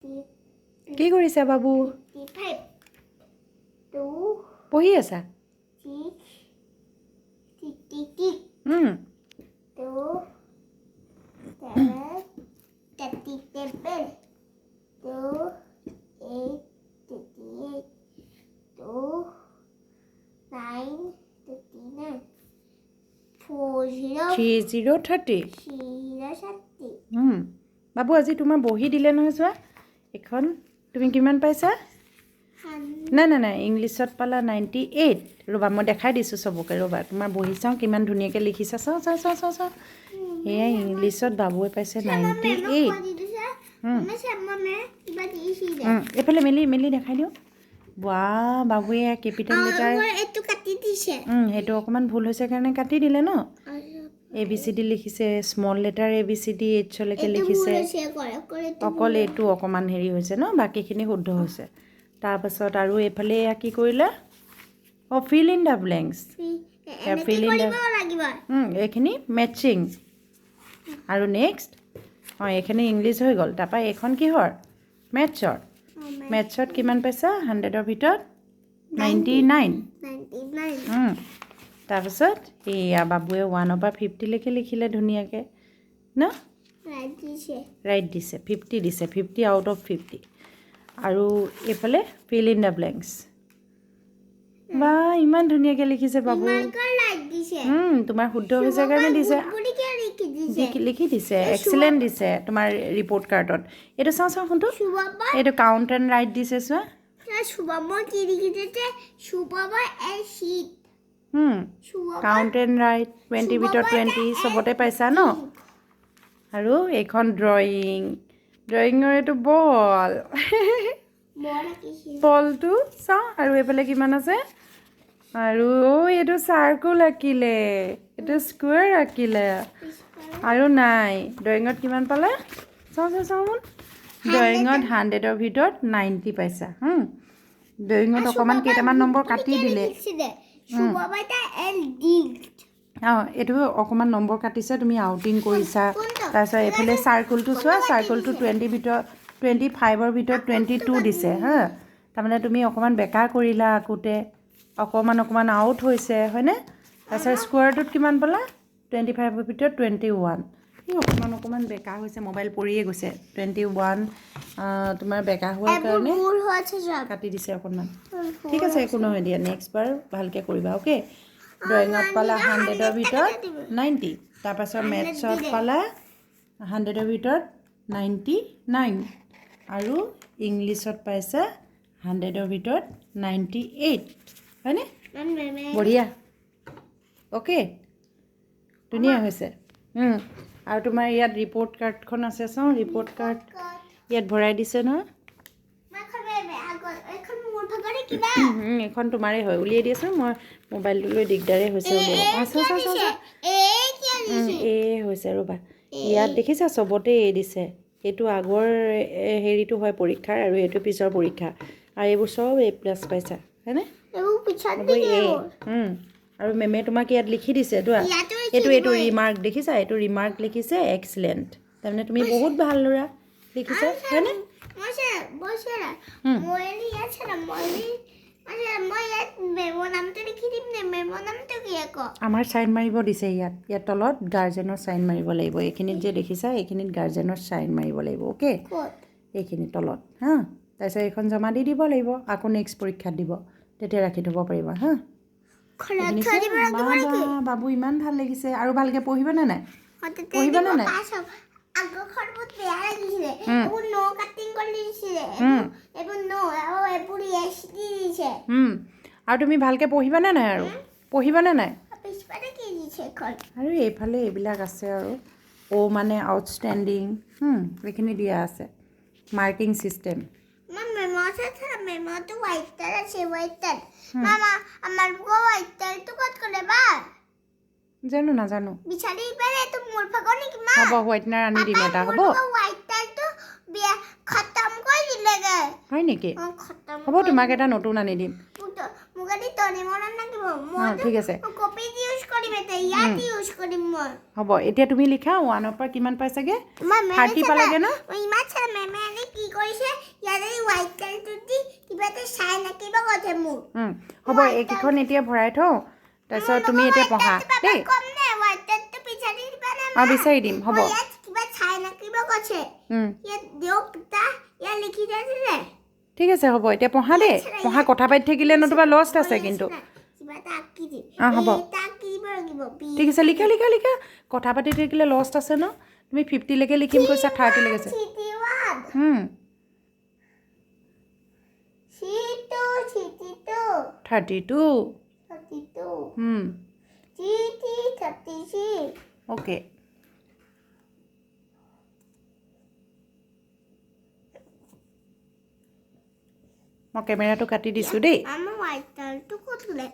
কি কৰিছা বাবু? 5, 2, পঢ়ি আছা? 6, 66, 2, 7, 37, 2, 8, 38, 2, 9, 39, 4, 0, 3 0 30। 3 0 30। বাবু, আজি তোমাৰ বহী দিলে নহয়, চোৱা এইখন। তুমি কিমান পাইছা? নাই নাই নাই, ইংলিছত পালা 98। ৰ'বা, মই দেখাই দিছোঁ চবকে। ৰ'বা, তোমাৰ বহী চাওঁ, কিমান ধুনীয়াকৈ লিখিছা। চাওঁ চাওঁ চাওঁ চাওঁ চাওঁ। এয়া ইংলিছত বাবুৱে পাইছে 98। এইফালে মেলি মেলি দেখাই দিওঁ। বা, বাবুৱে কেপিটেল লেটাৰ এইটো কাটি দিছে। সেইটো অকণমান ভুল হৈছে কাৰণে কাটি দিলে ন। এ বি চি ডি লিখিছে, small letter A B C D এইচলৈকে লিখিছে। অকল এইটো অকণমান হেৰি হৈছে ন, বাকীখিনি শুদ্ধ হৈছে। তাৰপাছত আৰু এইফালে এয়া কি কৰিলা? অঁ, fill in the blanks, fill in the এইখিনি মেটচিং। আৰু নেক্সট, অঁ, এইখিনি ইংলিছ হৈ গ'ল। তাৰপৰা এইখন কিহৰ? মেথছৰ। মেথছত কিমান পাইছা? 100ৰ ভিতৰত 99। তাৰপাছত এইয়া বাবুৱে 1ৰ পৰা 50লৈকে লিখিলে ধুনীয়াকৈ ন। ৰাইট দিছে, 50 দিছে, 50 আউট অফ 50। আৰু এইফালে ফিল ইন the blanks. বা, ইমান ধুনীয়াকৈ লিখিছে বাবু। তোমাৰ শুদ্ধ হৈছে কাৰণে দিছে, লিখি দিছে, এক্সেলেণ্ট দিছে তোমাৰ ৰিপৰ্ট কাৰ্ডত। এইটো চাওঁ চাওঁ শুনটো। এইটো কাউণ্ট এণ্ড ৰাইট দিছে, চোৱা। কাউণ্ট এণ্ড ৰাইট 20ৰ ভিতৰত 20, চবতে পাইছা ন। আৰু এইখন ড্ৰয়িং, ড্ৰয়িঙৰ এইটো বল, বলটো চাওঁ। আৰু এইফালে কিমান আছে? আৰু এইটো চাৰ্কুল আঁকিলে, এইটো স্কুৱেৰ আঁকিলে। আৰু নাই, ড্ৰয়িঙত কিমান পালে চাওঁ চাওঁ চাওঁ। ড্ৰয়িঙত 100ৰ ভিতৰত 90 পাইছা। ড্ৰয়িঙত অকণমান কেইটামান নম্বৰ কাটি দিলে। অঁ, এইটো অকণমান নম্বৰ কাটিছে, তুমি আউটিং কৰিছা। তাৰপিছত এইফালে চাৰ্কুলটো চোৱা, চাৰ্কুলটো 20ৰ ভিতৰত 25ৰ ভিতৰত 22 দিছে। হা, তাৰমানে তুমি অকণমান বেকা কৰিলা আঁকোতে, অকণমান অকণমান আউট হৈছে, হয়নে? তাৰপিছত স্কুৱেৰটোত কিমান পালা? 25ৰ ভিতৰত 21। এই অকণমান অকণমান বেকা হৈছে, মোবাইল পৰিয়ে গৈছে। 21 তোমাৰ বেকা হোৱাৰ কাৰণে কাটি দিছে অকণমান। ঠিক আছে, একো নহয় দিয়া, নেক্সট বাৰ ভালকৈ কৰিবা। অ'কে, ড্ৰয়িঙত পালা 100ৰ ভিতৰত 90, তাৰপাছত মেথছত পালা 100ৰ ভিতৰত 99 আৰু ইংলিছত পাইছা 100ৰ ভিতৰত 98, হয়নে? বঢ়িয়া। অ'কে, ধুনীয়া হৈছে। আৰু তোমাৰ ইয়াত ৰিপৰ্ট কাৰ্ডখন আছে, চাওঁ। ৰিপৰ্ট কাৰ্ড ইয়াত ভৰাই দিছে নহয়। এইখন তোমাৰেই হয়, উলিয়াই দিয়াচোন। মই মোবাইলটো লৈ দিগদাৰেই হৈছে উলিয়াব। অঁ, চাওঁ চাওঁ চাওঁ। এ হৈছে, ৰ'বা। ইয়াত দেখিছা, চবতে এ দিছে। এইটো আগৰ হেৰিটো হয় পৰীক্ষাৰ আৰু এইটো পিছৰ পৰীক্ষা। আৰু এইবোৰ চব এ প্লাছ পাইছা, হয়নে? এ। আৰু মেমে তোমাক ইয়াত লিখি দিছে, তোৱা এইটো, এইটো ৰিমাৰ্ক দেখিছা? এইটো ৰিমাৰ্ক লিখিছে, এক্সিলেণ্ট। তাৰমানে তুমি বহুত ভাল ল'ৰা লিখিছা, হয়নে? আমাৰ চাইন মাৰিব দিছে ইয়াত। ইয়াত তলত গাৰ্জেনৰ চাইন মাৰিব লাগিব। এইখিনিত যে দেখিছা, এইখিনিত গাৰ্জেনৰ চাইন মাৰিব লাগিব। অ'কে, এইখিনি তলত। হা, তাৰপিছত এইখন জমা দি দিব লাগিব, আকৌ নেক্সট পৰীক্ষাত দিব, তেতিয়া ৰাখি থ'ব পাৰিবা। হা বাবু, ইমান ভাল লাগিছে। আৰু ভালকৈ পঢ়িবানে নাই? পঢ়িবানে নাই? আগৰখন বহুত বেয়া লাগিছিলে। এইবোৰ ন কাটিং কৰি দিছিলে, এইবোৰ ন আৰু এইবোৰ এছ দি দিছে। আৰু তুমি ভালকৈ পঢ়িবানে নাই? আৰু পঢ়িবানে নাই? পিছফালে কি দিছে এখন? আৰু এইফালে এইবিলাক আছে। আৰু অ' মানে আউটষ্টেণ্ডিং, এইখিনি দিয়া আছে, মাৰ্কিং ছিষ্টেম। মই মেম' আছে, মেম'টো হোৱাইটাৰ আছে, হোৱাইটাৰ। মামা, আমাৰ হোৱাইটাৰটো ক'ত গ'লে বা? জানো, নাজানো। বিচাৰি পেলাই এইটো মোৰ ভাগৰ নেকি মা? হ'ব, হোৱাইটনাৰ আনি দিম এটা, হ'ব। হোৱাইটাৰটো বিয়া খতম কৰি দিলেগে। হয় নেকি? হ'ব, তোমাক এটা নতুন আনি দিম। মোক আনি তনি মনত নাথাকিব। অঁ, ঠিক আছে। কপি ইউজ কৰিম। কৰিম এতিয়া, ইয়াত ইউজ কৰিম মই। হ'ব, এতিয়া তুমি লিখা, ওৱানৰ পৰা কিমান পাইছাগে? মই মেমে 30 চাবা, পালাগে ন? মই ইমান চালা, মেমে আনি কি কৰিছে, ইয়াতে হোৱাইট কালাৰটো দি কিবা এটা চাইন আঁকিব কৈছে মোক। হ'ব, এইকেইখন এতিয়া ভৰাই থওঁ, তাৰপিছত তুমি এতিয়া পঢ়া দেই। কম নে হোৱাইট কালাৰটো বিচাৰি দিবা নে? অঁ, বিচাৰি দিম, হ'ব। মই ইয়াত কিবা চাইন আঁকিব কৈছে। ইয়াত দিয়ক দুটা, ইয়াত লিখি থৈছিলে। ঠিক আছে, হ'ব, এতিয়া পঢ়া দেই, পঢ়া। কথা পাতি থাকিলে নতুবা লষ্ট আছে কিন্তু। কিবা এটা আঁকি দিম। অঁ, হ'ব। এটা আঁকি দিব লাগিব বি। ঠিক আছে, লিখা লিখা লিখা। কথা পাতি থাকিলে লষ্ট আছে ন। তুমি 50লৈকে লিখিম কৈছা, 30লৈকে আছে। 31, 32, 32। 32। 32, 33, 36। অ'কে। মই কেমেৰাটো কাটি দিছোঁ দেই। আমাৰ হোৱাইট কালাৰটো ক'ত গ'লে?